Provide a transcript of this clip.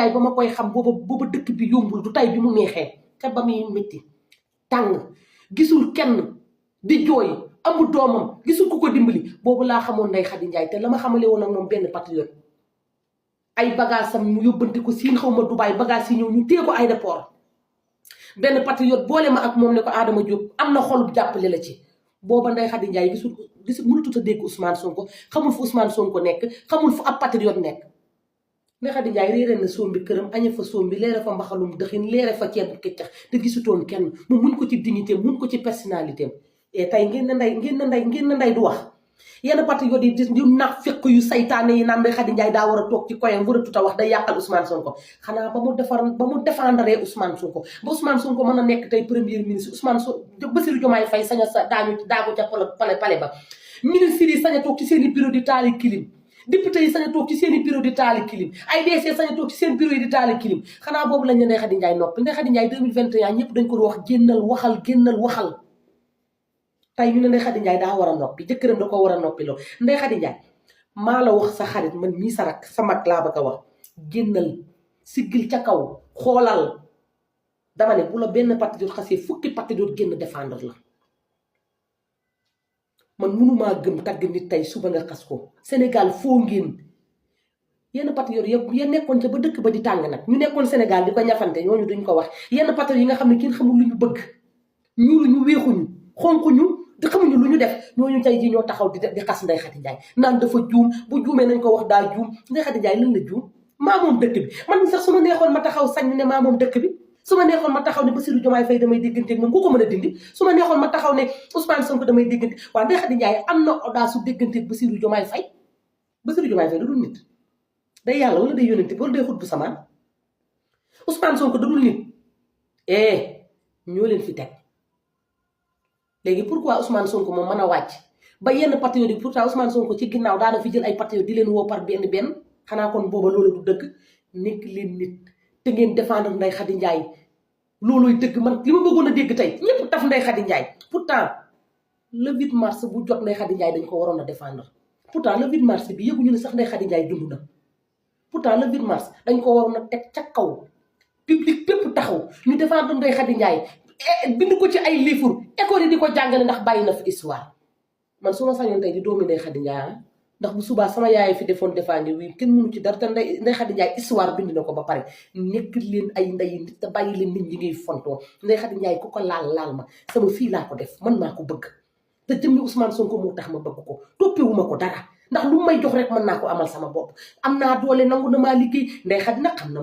Ndiaye ba ma koy xam booba dëkk bi yombul du tay bi mu neexee te ba muy métti tàng gisul kenn di jooy amul doomam gisul ku ko dimbali boobu laa xamoon Ndeye Khady Ndiaye te la ma xamale woon ak moom benn patriote ay bagaasam mu yóbbante ko siin xaw ma Dubaay bagaas yi ñëw ñu téye ko aéroport benn patriote boole ma ak moom ne ko Adama Diop am na xol jàppale la ci booba Ndeye Khady Ndiaye gisul mënutut a dégg Ousmane Sonko xamul fu Ousmane Sonko nekk xamul fu ab patriote nekk Ndeye Khady Ndiaye réere na soom bi këram añe fa soom bi leere fa mbaxalum dëxin leere fa ceeb keccax te gisutoon kenn mu mun ko ci dignité mun ko ci personnalité et tey ngeen na nday du wax yenn patriote yi yu nax fekk yu saytaane yi naan Ndeye Khady Ndiaye daa war a toog ci koyam war a tuta wax day yàqal Ousmane Sonko xanaa ba mu défendre Ousmane Sonko ba Ousmane Sonko mën a nekk tey premier ministre Ousmane Sonko Bassirou Diomaye Faye sañ a sa daagu ca pale ba ministre yi sañ a toog ci seen i bureau di taali kilim député yi sañ a toog ci seen i bureau di taali kilim ay DC sañ a toog ci seen bureau yi di taali kilim xanaa boobu lañ ne Ndeye Khady Ndiaye noppi Ndeye Khady Ndiaye 2021 ñëpp dañ ko wax génnal waxal tey ñu ne Ndeye Khady Ndiaye daa war a noppi jëkkëram da ko war a noppi loo Ndeye Khady Ndiaye maa la wax sa xarit man mii sa rak sa mag laa bëgg a wax génnal siggil ca kaw xoolal dama ne bu la benn patriote xasee fukki patriote génn défendre la man mënumaa gëm tagg nit tey suba nga xas ko Sénégal foo ngeen yenn patriote yëpp ya nekkoon ca ba dëkk ba di tàng nag ñu nekkoon Sénégal di ko ñafante ñooñu duñ ko wax yenn patriote yi nga xam ne kenn xamul lu ñu bëgg ñuuluñu weexuñu xonkuñu te xamuñu lu ñu def ñooñu tey jii ñoo taxaw di xas Ndeye Khady Ndiaye naan dafa juum bu juumee nañ ko wax daa juum Ndeye Khady Ndiaye lan la juum maa moom dëkk bi man sax su ma neexoon ma taxaw sañ ne maa moom dëkk bi su ma neexoon ma taxaw ne Bassirou Diomaye Faye damay déggante moom ku ko mën a dindi su ma neexoon ma taxaw ne Ousmane Sonko damay déggante waaw Ndeye Khady Ndiaye am na audace su déggante Bassirou Diomaye Faye Bassirou Diomaye Faye da dul nit day yàlla wala day yónente wala day xut bu samaan Ousmane Sonko da dul nit ñoo leen fi teg léegi pourquoi Ousmane Sonko moom mën a wàcc ba yenn patriote yi pourtant Ousmane Sonko ci ginnaaw daana fi jël ay patriote di leen woo par benn xanaa kon booba loolu du dëgg nekk leen nit te ngeen défendre Ndeye Khady Ndiaye looluy dëgg man li ma bëggoon a dégg tey ñëpp taf Ndeye Khady Ndiaye pourtant le 8 mars bu jot Ndeye Khady Ndiaye dañ ko waroon a défendre pourtant le 8 mars bi yëguñu ne sax Ndeye Khady Ndiaye dund na pourtant le 8 mars dañ ko waroon a teg ca kaw public bépp taxaw ñu défendre Ndeye Khady Ndiaye bind ko ci ay livre école yi di ko jàngale ndax bàyyi na fi histoire man su ma sañoon tey di doomi Ndeye Khady Ndiaye ndax bu subaa sama yaay fi defoon défendre wi kenn mënu ci dara te Ndeye Khady Ndiaye histoire bind na ko ba pare nekk leen ay ndey nit te bàyyi leen nit ñi ngay fontoo Ndeye Khady Ndiaye ku ko laal ma sama fii laa ko def man maa ko bëgg te jëmmi Ousmane Sonko moo tax ma bëgg ko toppewuma ko dara ndax lu may jox rek mën naa ko amal sama bopp am naa doole nangu na maa liggéey Ndeye Khady nag xam na